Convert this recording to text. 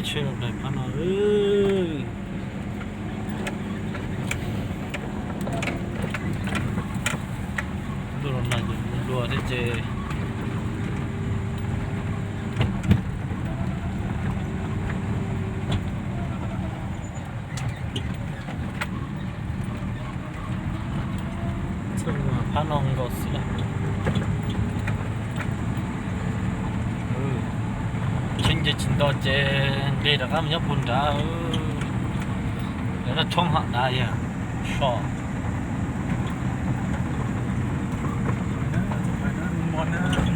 ເຊີນອອກໄດ້ພານ້ອງເອີຍ. ດູລົດໜ້າເຢັນລົວເດ້ເຈ. ເຊິ່ງວ່າພານ້ອງກໍຊິລະ ເອີ ເຊັ່ນຈະຈິນຕໍ່ເຈ ເດດະກຳຍະພຸນດາ ເອີ ເດີນະຊົງຫະດາຍະ ຊໍ ມອນນະ.